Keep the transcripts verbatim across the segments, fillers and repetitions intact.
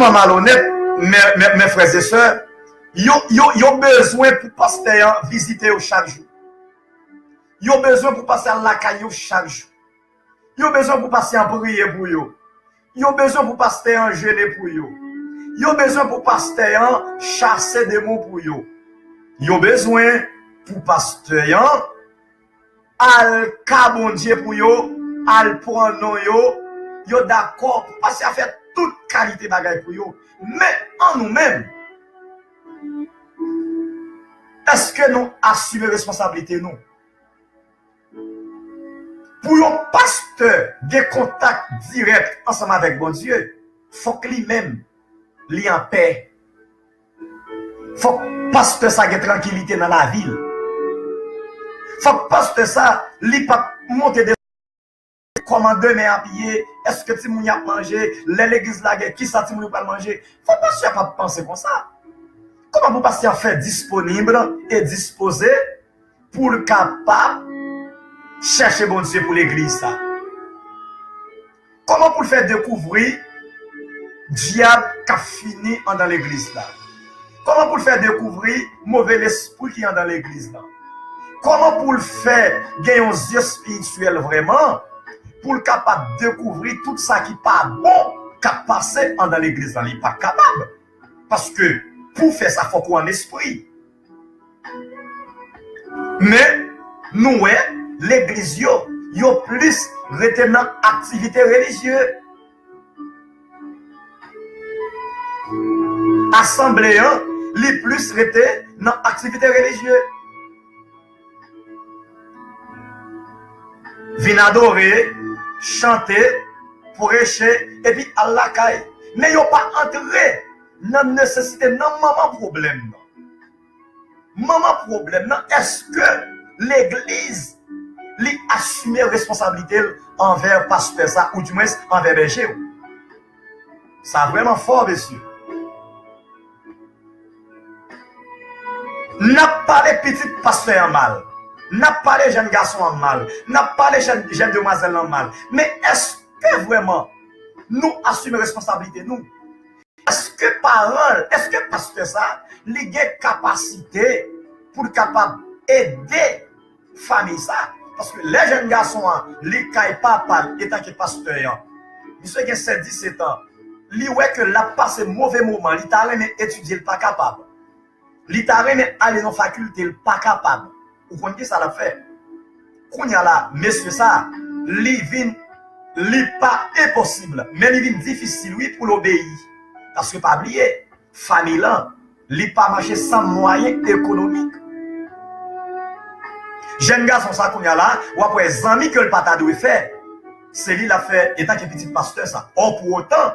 Tèlman malonèt, men, men, men frè e sè, yo, yo, yo bezwen pou pastè an vizite yo chak jou. Yo bezwen pou pastè al lakay yo chak jou. Yo bezwen pou pastè an priye pou yo. Yo bezwen pou pastè an jene pou yo. Yo bezwen pou pastè an chase demon pou yo. Yo bezwen pou pastè an al ka Bondye pou yo, al pran non yo. Yo dakò pou pastè a fè tout kalite bagay pou yo. Men, an nou menm, èske nou asime responsablite nou? Pou yon pastè gen kontak dirèk ansanm avèk Bondye, fòk li menm, li anpè. Fòk pastè sa gen trankilite nan lavi l. Fòk pastè sa, li p ap monte desann kòman demen ap ye, èske timoun yo ap manje, lè legliz la gen, kisa timoun yo pral manje. Fòk pastè p ap panse konsa. Kòman pou pastè a fè disponib e dispoze pou l kapab chèche Bondye pou legliz sa? Kòman pou l fè dekouvri dyab k ap fini anndan legliz la? Kòman pou l fè dekouvri move lespri ki anndan legliz la? Kòman pou l fè gen yon zye espirityèl vrèman, pou l kapab dekouvri tout sa ki pa bon k ap pase anndan legliz la? Li pa kapab. Paske pou fè sa, fòk ou an espri. Men, nou wè, legliz yo, yo plis rete nan aktivite relijye. Asanble an, li plis rete nan aktivite relijye. Vin adore, chante, preche, epi al lakay. Men yo pa antre nan nesesite, nan manman pwoblèm nan. Manman pwoblèm nan, èske legliz li asime responsablite l anvè pastè sa, oudimwens anvè bèje yo? Sa vrèman fò, mesye. N ap pale pitit pastè an mal. N ap pale jèn gason an mal. N ap pale jèn, jèn demwazèl lan mal. Men èske vrèman nou asime responsablite nou? Èske paran l, èske pastè sa, li gen kapasite pou l kapab ede fanmi sa? Paske lè jèn gason an, li kay papa l, etanke pastè an, misye gen sèt, disèt an, li wè ke l ap pase move moman, li ta renmen etidye, l pa kapab. Li ta renmen ale nan fakilte, l pa kapab. Ou konn kisa l ap fè? Kounye a la, mesye sa, li vin, li pa enposib, men li vin difisil, wi, pou l obeyi. Paske pa bliye, fanmi lan, li pa mache san mwayen ekonomik. Jèn gason sa, kounye a la, w ap wè zanmi ke l pa ta dwe fè, se li l ap fè etanke pitit pastè sa. Ò, pou otan,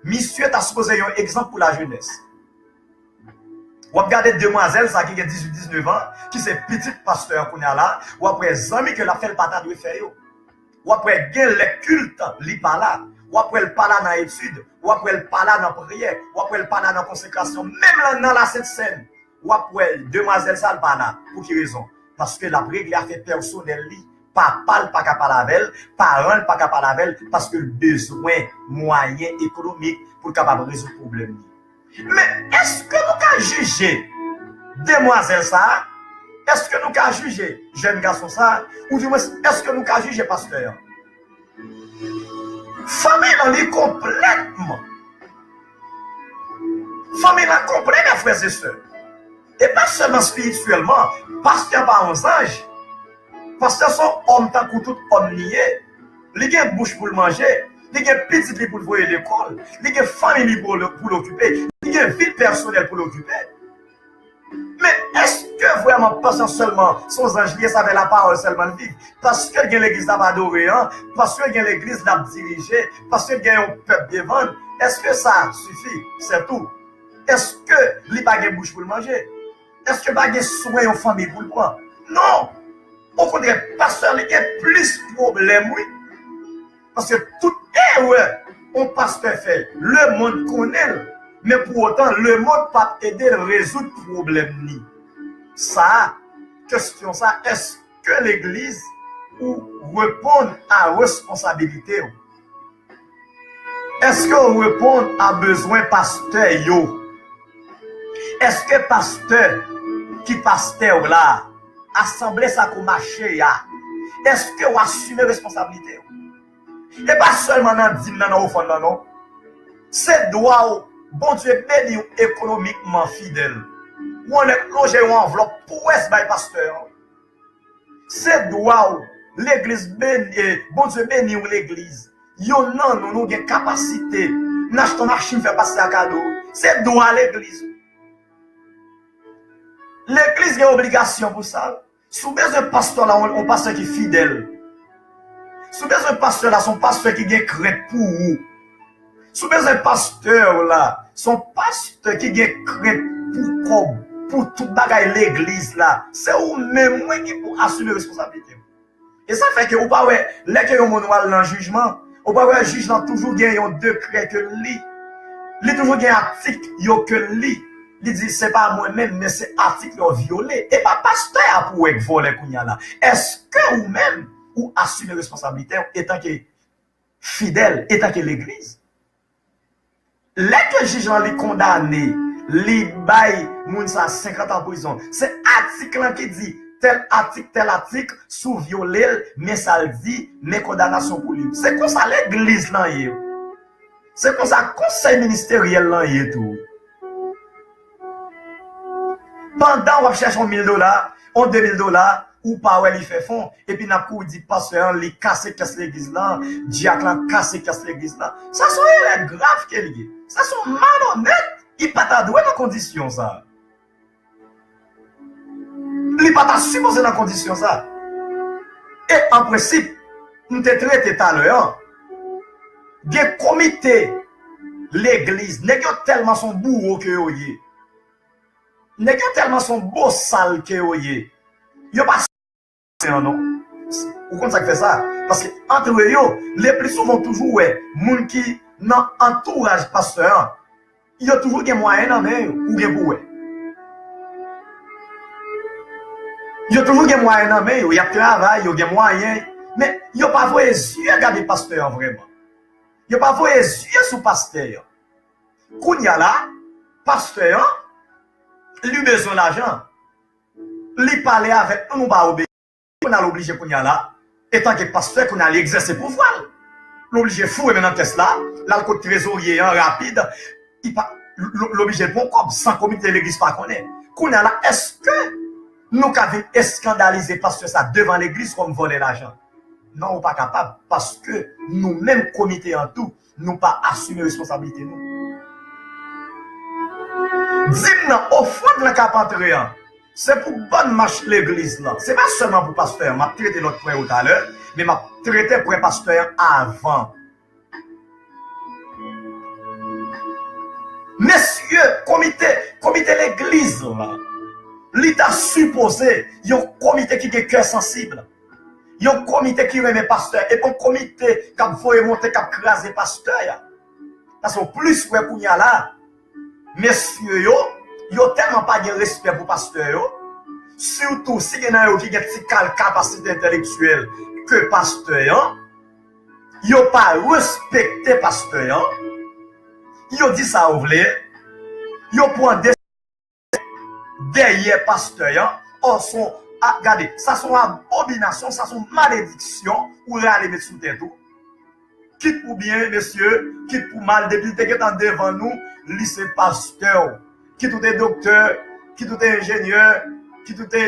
misye ta sipoze yon egzanp pou lajenès. W ap gade demwazèl sa ki gen dizuit, diznèf an, ki se pitit pastè an kounye a la, w ap wè zanmi ke l ap fè l pa ta dwe fè yo. W ap wè gen lè kilt li pa la. W ap wè l pa la nan etid. W ap wè l pa la nan priyè. W ap wè l pa la nan konsekrasyon. Menm lan nan lasent sèn, w ap wè demwazèl sa l pa la. Pou ki rezon? Paske l ap regle afè pèsonèl li. Papa l pa ka pale avè l, paran l pa ka pale avè l, paske l bezwen mwayen ekonomik pou l kapab rezoud pwoblèm li. Men èske nou ka jije demwazèl sa a? Èske nou ka jije jèn gason sa a? Oudimwens, èske nou ka jije pastè an? Fanmi lan, li konplètman. Fanmi lan konplè, mes frères et sœurs. E pa sèlman espirityèlman, pastè pa yon zanj. Pastè se yon òm tankou tout òm li ye. Li gen bouch pou l manje, li gen pitit li pou l voye lekòl, li gen fanmi li pou l, pou l okipe, li gen vi l pèsonèl pou l okipe. Men èske vrèman pastè sèlman se yon zanj li ye, sa vle lapawòl sèlman l viv? Paske l gen legliz l ap adore an, paske l gen legliz l ap dirije, paske l gen yon pèp devan l, èske sa sifi? Sètou, èske li pa gen bouch pou l manje? Èske pa gen swen yon fanmi pou l pran? Non! Okontrè, pastè li gen plis pwoblèm, wi. Paske tout erè yon pastè fè, lemonn konnen l. Men pou otan, lemonn p ap ede l rezoud pwoblèm li. Sa a, kesyon sa, èske legliz ou reponn a responsabilite w? Èske w reponn a bezwen pastè yo? Èske pastè ki pastè w la, asanble sa ke w mache a, èske w asime responsablite w? E pa sèlman nan dim nan, nan ofrann nan, non. Se dwa w. Bondye beni w ekonomikman, Fidèl. Ou annik lonje yon anvlòp pwès bay pastè an. Se dwa w. Legliz beni, eh, Bondye beni w, legliz. Youn nan nou, nou gen kapasite. N achte yon machin, fè pastè a kado. Se dwa legliz. Legliz gen obligasyon pou sa. Si w bezwen pastè la, yon, yon pastè ki fidèl. Si w bezwen pastè la, se yon pastè ki gen krent pou ou. Si w bezwen pastè w la, se yon pastè ki gen krent pou kòb, pou tout bagay legliz la. Se ou menm, wi, ki pou asime responsablite w. E sa fè ke ou pa wè, lè ke yon moun w al nan jijman, ou pa wè jij lan toujou gen yon dekrè ke l li. Li toujou gen atik yo ke l li. Li di, "Se pa mwen menm, men se atik yo vyole." E pa pastè a pou wè k vòlè kounye a la. Èske ou menm, ou asime responsablite w etanke fidèl, etanke legliz? Lè ke jij lan li kondane, li bay moun sa senkant an prizon, se atik lan ki di, tèl atik, tèl atik, si w vyole l, men sa l di, men kondanasyon pou li. Se konsa legliz lan ye. Se konsa konsèy ministeryèl lan ye tou. Pandan w ap chèche yon mil dola, yon de mil dola, ou pa wè li fè fon, epi n ap kouri di pastè an, li kase kès legliz lan, dyak lan kase kès legliz lan. Sa se yon erè grav ke l ye. Sa se yon malonèt, li pa ta dwe nan kondisyon sa. Li pa ta sipoze nan kondisyon sa. E an prensip, m te trete talè an, gen komite legliz, nèg yo tèlman se yon bouro ke yo ye. Nèg yo tèlman se yon bosal ke yo ye. Yo pa an non. Ou konn sa k fè sa? Paske antre yo, le pli souvan w toujou wè moun ki nan antouraj pastè an, yo toujou gen mwayen nan men yo, ou gen pou wè. Yo toujou gen mwayen nan men yo, y ap travay, yo gen mwayen, men yo pa voye zye gade pastè an vrèman. Yo pa voye zye sou pastè an. Kounye a la, pastè an, li bezwen lajan. Li pale avèk nou, nou pa obeyi. Kounye a l oblije kounye a la, etanke pastè, kounye a li egzèse pouvwa l. L oblije foure men nan kès la, l al kot trezorye an rapid, li pa, l, l oblije l pran kòb san komite legliz pa konnen. Kounye a la, èske nou ka vin eskandalize pastè sa devan legliz kòm vòlè lajan? Non, ou pa kapab, paske nou menm komite an tou, nou pa asime responsablite nou. Dim nan, ofrann lan k ap antre an, se pou bòn mach legliz lan. Se pa sèlman pou pastè an. M ap trete lòt pwen yo talè, men m ap trete pwen pastè an avan. Mesye, komite, komite legliz lan, li ta sipoze yon komite ki gen kè sansib. Yon komite ki renmen pastè, e pa yon komite k ap voye monte, k ap kraze pastè a. Paske w plis wè kounye a la, mesye yo, yo tèlman pa gen respè pou pastè yo, sitou si gen nan yo ki gen ti kal kapasite entèlektyèl ke pastè an, yo pa respekte pastè an, yo di sa yo vle, yo pran dèyè pastè an, ò, se yon, a, gade, sa se yon abominasyon, sa se yon malediksyon ou rale met sou tèt ou. Kit pou byen, mesye, kit pou mal, depi l te gentan devan nou, li se pastè w. Kit ou te doktè, kit ou te enjenyè, kit ou te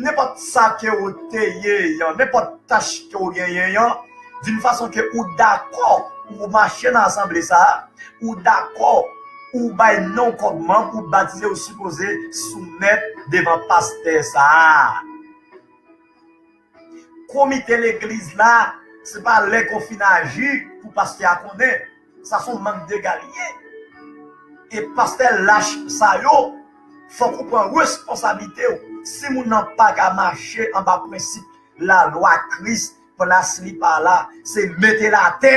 nenpòt sa ke ou te ye an, nenpòt tach ke ou genyen an, d'une façon ke ou dakò pou ou mache nan asanble sa a, ou dakò ou bay non kòm manm, ou batize, ou sipoze soumèt devan pastè sa a. Komite legliz la, se pa lè ke w fin aji pou pastè a konnen. Sa se yon mank dega li ye. E pastè lach sa yo, fòk ou pran responsablite w. Si moun nan pa ka mache anba prensip lalwa Kris, plas li pa la, se mete l atè.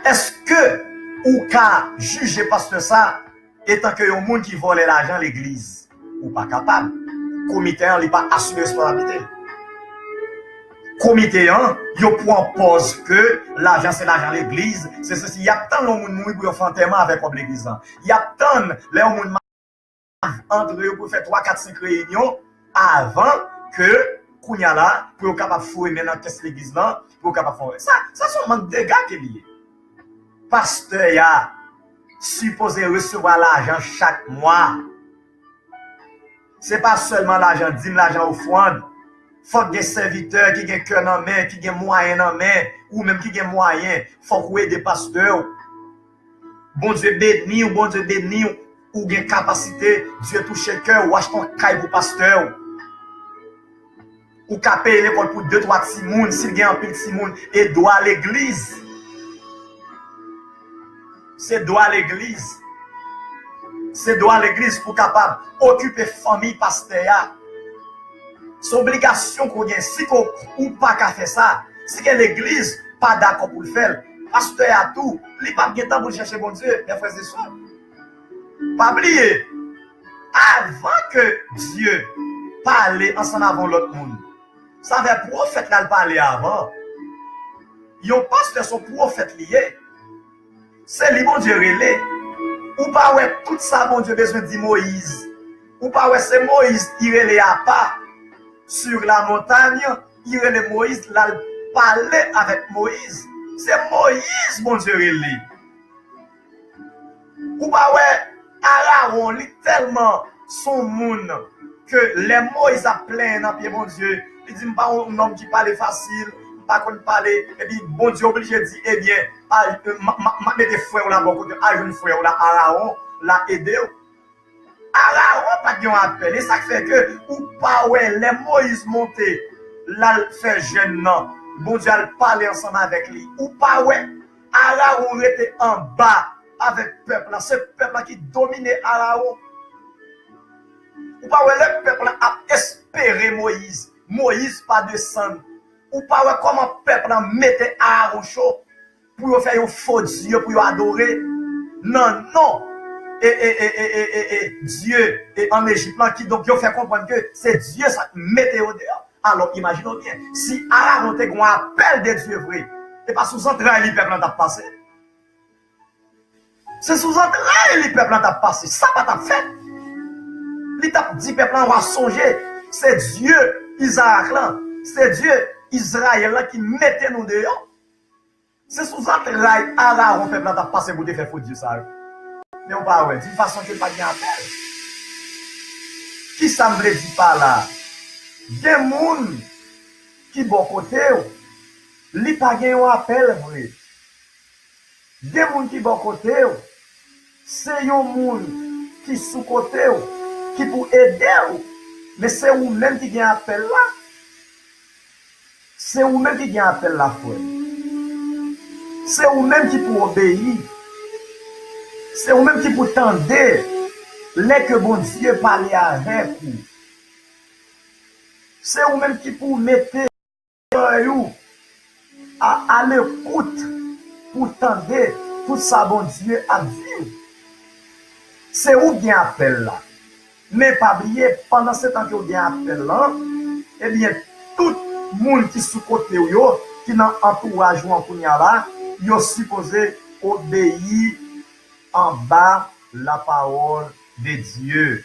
Èske ou ka jije pastè sa etanke yon moun ki vòlè lajan legliz? Ou pa kapab. Komite an, li pa asime responsablite l. komite an, yo pran pòz ke lajan se lajan legliz, se sesi, y ap tann yon moun mouri pou yo fè antèman avèk kòb legliz lan. Y ap tann lè yon moun antre yo pou fè twa, kat, senk reyinyon avan ke kounye a la, pou yo kapab foure men nan kès legliz lan, pou yo kapab fè sa. Sa se yon mank dega ke li ye. Pastè a sipoze resevwa lajan chak mwa. Se pa sèlman lajan dim, lajan ofrann. Fòk gen sèvitè ki gen kè nan men, ki gen mwayen nan men, ou menm ki gen mwayen, fòk ou ede pastè w. Bondye beni w, Bondye beni w. Ou gen kapasite, Dye touche kè w, ou achte yon kay pou pastè w. Ou ka peye lekòl pou de, twa timoun, si l gen anpil timoun, e dwa legliz. Se dwa legliz. Se dwa legliz pou kapab okipe fanmi pastè a. Se obligasyon ke w gen. Si ke ou pa ka fè sa, si ke legliz pa dakò pou l fè l, pastè a tou, li p ap gen tan pou l chèche Bondye, mes frères et sœurs. Pa bliye, avan ke Dye pale ansanm avè yon lòt moun, sa fè pwofèt la l pale avan. Yon pastè se yon pwofèt li ye. Se li Bondye rele. Ou pa wè tout sa Bondye bezwen di Moyiz. Ou pa wè se Moyiz li rele apa. Sur la montagne, li rele Moyiz, l al pale avèk Moyiz. Se Moyiz Bondye rele. Ou pa wè Arawon, li tèlman se yon moun ke lè Moyiz ap plenyen nan pye Bondye, li di, "M pa yon nonm ki pale fasil, m pa konn pale," epi Bondye oblije di, "Ebyen, a, m, m, m ap mete frè w la bò kote, al jwenn frè w la, Arawon, l a ede w." Arawon pa t gen yon apèl. E sa k fè ke ou pa wè lè Moyiz monte, l al fè jèn nan, Bondye al pale ansanm avèk li. Ou pa wè Arawon rete anba avèk pèp la. Se pèp la ki domine Arawon. Ou pa wè lè pèp la ap espere Moyiz, Moyiz pa desann. Ou pa wè kòman pèp la mete Arawon cho pou yo fè yon fo dye pou yo adore nan non e, e, e, e, e, e, e dye e ann Ejip lan, kidonk yo fè konprann ke se dye sa k mete yo deyò. Alò, imajine w byen, si Arawon te gen yon apèl de Dye vre, e pa sou zantray li pèp lan t ap pase. Se sou zantray li pèp lan t ap pase. Sa pa t ap fèt. Li t ap di pèp lan, "W a sonje, se Dye Izarak lan, se Dye Izrayèl lan ki mete nou deyò." Se sou zantray Arawon pèp lan t ap pase pou te fè fo dye sa yo. Men w pa wè, di fason ke l pa gen apèl. Kisa m vle di pa la? Gen moun ki bò kote w, li pa gen yon apèl vre. Gen moun ki bò kote w, se yon moun ki sou kote w, ki pou ede w, men se ou menm ki gen apèl la. Se ou menm ki gen apèl la, frè. Se ou menm ki pou obeyi. Se ou menm ki pou tande lè ke Bondye pale avèk ou. Se ou menm ki pou mete zòrèy ou a, alekout pou tande tout sa Bondye ap di w. Se ou k gen apèl la. Men pa bliye, pandan se tan ke w gen apèl lan, ebyen, tout moun ki sou kote w yo, ki nan antouraj ou an kounye a la, yo sipoze obeyi anba lapawòl de Dye.